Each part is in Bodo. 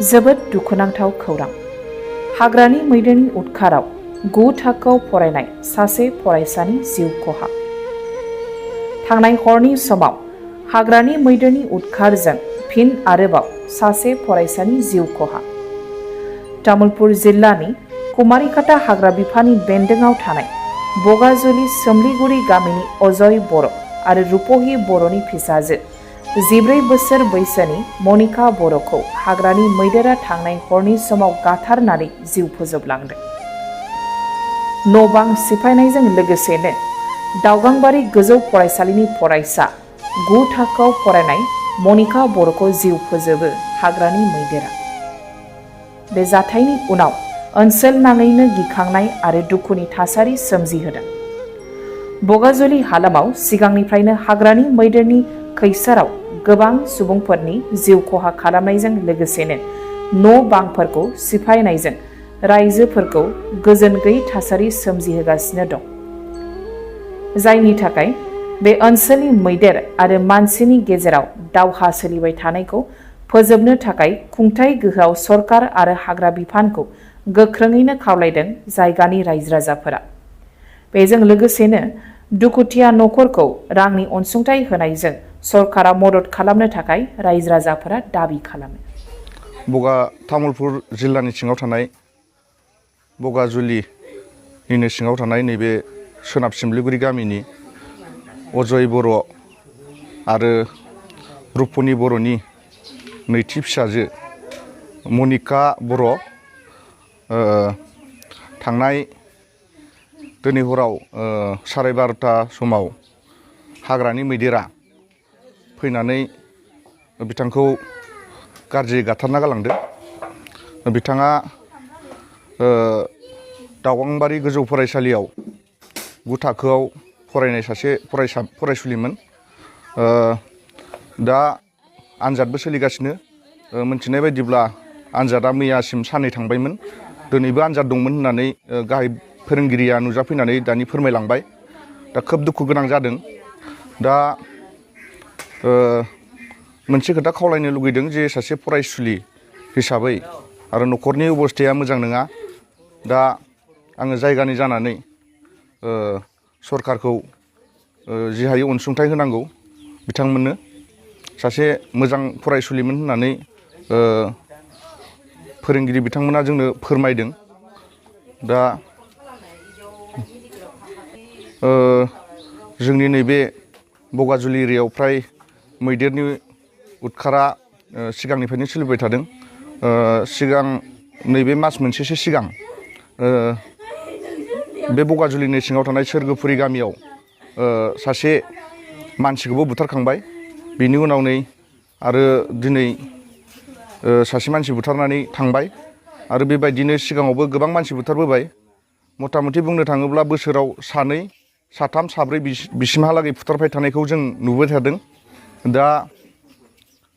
जोबोद दुखुनांथाव खौरां। हाग्रानि मैदेरनि उदखाराव 9 थाखोआव फरायनाय सासे फरायसानि जिउ खहा। थांनाय हरनि समाव हाग्रानि मैदेरनि उदखारजों फिन आरोबाव सासे फरायसानि जिउ खहा। तामुलपुर जिल्लानि कुमारिकाटा हाग्रा बिफाननि बेन्दोंआव थानाय बगाजुलि सोमलिगुरि गामिनि अजय बर' आरो रुपहि बर'नि फिसाजो 14 बोसोर बैसोनि मनिका बर'खौ हाग्रानि मैदेरा थांनाय हरनि समाव गाथारनानै जिउ फोजोबलांदों। न' बां सिफायनायजों लोगोसेनो दावगांबारि गोजौ फरायसालिनि फरायसा 9 थाखोआव फरायनाय मनिका बर'खौ जिउ फोजोबो हाग्रानि मैदेरा। बे जाथायनि उनाव ओनसोल नाङैनो गिखांनाय आरो दुखुनि थासारि सोमजिहोदों। बगाजुलि हालामाव सिगांनिफ्रायनो हाग्रानि मैदेरनि खैसाराव गोबां सुबुंफोरनि जिउ खहा खालामनायजों लोगोसेनो न' बांफोरखौ सिफायनायजों रायजोफोरखौ गोजोन गैयै थासारि सोमजिहोगासिनो दं। जायनि थाखाय बे ओनसोलनि मैदेर आरो मानसिनि गेजेराव दावहा सोलिबाय थानायखौ फोजोबनो थाखाय खुंथाय गोहोआव सरकार आरो हाग्रा बिफानखौ गोख्रोङैनो खावलायदों जायगानि रायजो राजाफोरा। बेजों लोगोसेनो दुखुथिया न'खरखौ रांनि अनसुंथाइ होनायजों सरकारा मदद खालामनो थाखाय रायजो राजाफोरा दाबि खालामो। तामुलपुर जिल्लानि सिङाव थानाय बगाजुलिनिनो सिङाव थानाय नैबे सोनाब सिमलिगुरि गामिनि अजय बर' आरो रुपनि बर'नि नैथि फिसाजो मनिका बर' थांनाय दिनै हराव 12:30 समाव हाग्रानि मैदेरा फैनानै बिथांखौ गाज्रि गाथारना गालांदों। बिथाङा दावगांबारि गोजौ फरायसालियाव 9 थाखोआव फरायनाय सासे फरायसुलिमोन। दा आनजादबो सोलिगासिनो। मोनथिनाय बायदिब्ला आनजादा मैयासिम साननै थांबायमोन। दिनैबो आनजाद दंमोन होननानै गाहाय फोरोंगिरिया नुजाफैनानै दानि फोरमायलांबाय। दा खोब दुखु गोनां जादों। दा मोनसे खोथा खावलायनो लुगैदों जे सासे फरायसुलि हिसाबै आरो न'खरनि अबस्थाया मोजां नङा। दा आङो जायगानि जानानै सरकारखौ जि हायो अनसुंथाइ होनांगौ बिथांमोननो। सासे मोजां फरायसुलिमोन होननानै फोरोंगिरि बिथांमोना जोंनो फोरमायदों। दा जोंनि नैबे बगाजुलि एरियायाव फ्राय मैदेरनि उदखारा सिगांनिफ्रायनो सोलिबाय थादों। सिगां नैबे मास मोनसेसो सिगां बे बगाजुलिनि सिङाव थानाय सोरगोफुरि गामियाव सासे मानसिखौबो बुथारखांबाय। बिनि उनाव नै आरो दिनै सासे मानसि बुथारनानै थांबाय। आरो बेबायदिनो सिगाङावबो गोबां मानसि बुथारबोबाय। मथा मथि बुंनो थाङोब्ला बोसोराव 2, 3, 4 बिसिमहालागै बुथारबाय थानायखौ जों नुबाय थादों। दा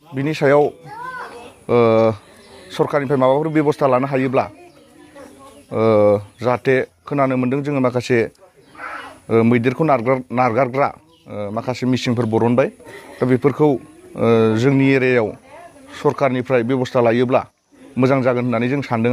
बिनि सायाव सरकारनिफ्राय माबाफोर बेबस्था लानो हायोब्ला जाहाथे खोनानो मोन्दों जोङो माखासे मैदेरखौ नारगारग्रा माखासे मिसिनफोर बरनबाय। दा बेफोरखौ जोंनि एरियायाव सरकारनिफ्राय बेबस्था लायोब्ला मोजां जागोन होननानै जों सानदों।